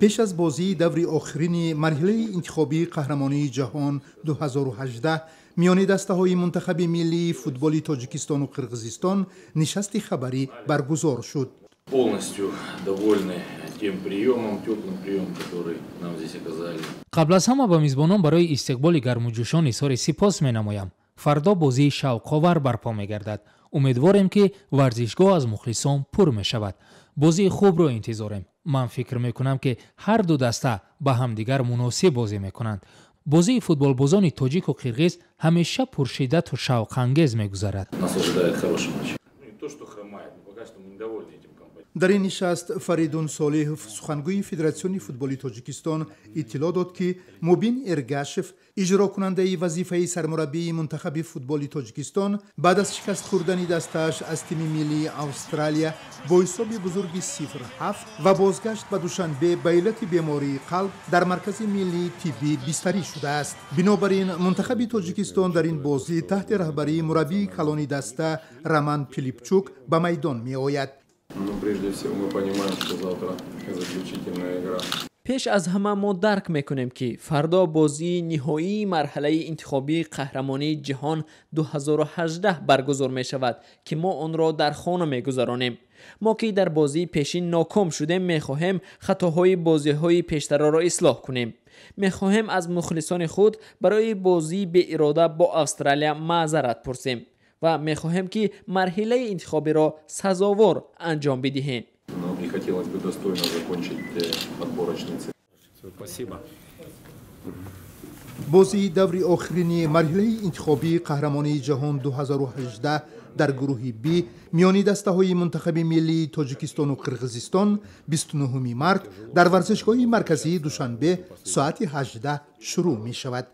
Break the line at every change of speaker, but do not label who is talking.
Пеш аз бозии даври охирини марҳилаи интихобии қаҳрамонии ҷаҳон 2018 миёни дастаҳои мунтахаби миллии футболи Тоҷикистону Қирғизистон нишасти хабарӣ баргузор шуд.
Полностью довольны тем приемом, теплым приемом, который нам здесь оказали.
Қабл аз ҳама ба мизбонон барои истиқболи гармуҷӯшон изҳори сипос менамоям. Фардо бозии шавқовар барпо мегардад. Умедворем, ки варзишгоҳ аз мухлисон пур мешавад. Бозии хубро интизорем. Ман фикр мекунам, ки ҳар ду даста ба ҳамдигар муносиб бозӣ мекунанд. Бозии футболбозони тоҷику қирғиз ҳамеша пуршиддату шавқангез мегузарад.
Нас ожидает хороший матч. Ну, не то, что хромает, но пока что мы недовольны этим компонентом.
Дар ин нишаст Фаридун Солиҳов, сухангӯи Федератсиони футболи Тоҷикистон, иттилоъ дод, ки Мубин Эргашев, иҷрокунандаи вазифаи сармураббии мунтахаби футболи Тоҷикистон, баъд аз шикаст хӯрдани дастааш аз тими миллии Австралия бо ҳисоби бузурги 0-7 ва бозгашт ба Душанбе, ба иллати бемории қалб дар Маркази миллии тиббӣ бистарӣ шудааст. Бинобар ин мунтахаби Тоҷикистон дар ин бозӣ таҳти раҳбарии мураббии калони даста Роман Пилипчук ба майдон меояд.
Ну, прежде всего, мы понимаем, что завтра заключительная игра.
Пеш аз ҳама мо дарк мекунем, ки фардо бозии ниҳоии марҳилаи интихобии қаҳрамонии ҷаҳон 2018 баргузор мешавад, ки мо онро дар хона мегузаронем. Мо, ки дар бозии пешин ноком шудем, мехоҳем хатоҳои бозиҳои пештараро ислоҳ кунем. Мехоҳем аз мухлисони худ барои бозии беирода бо Австралия маъзарат пурсем ва мехоҳем, ки марҳилаи интихобиро сазовор анҷом бидиҳем.
Но и хотелось бы достойно закончить отборочный цикл.
Спасибо.
Бозии даври охирини марҳилаи интихобии қаҳрамонии ҷаҳон 2018 дар гурӯҳи Б миёни дастаҳои мунтахаби миллии Тоҷикистону Қирғизистон 29 март дар варзишгоҳи марказии Душанбе соати 18 шурӯъ мешавад.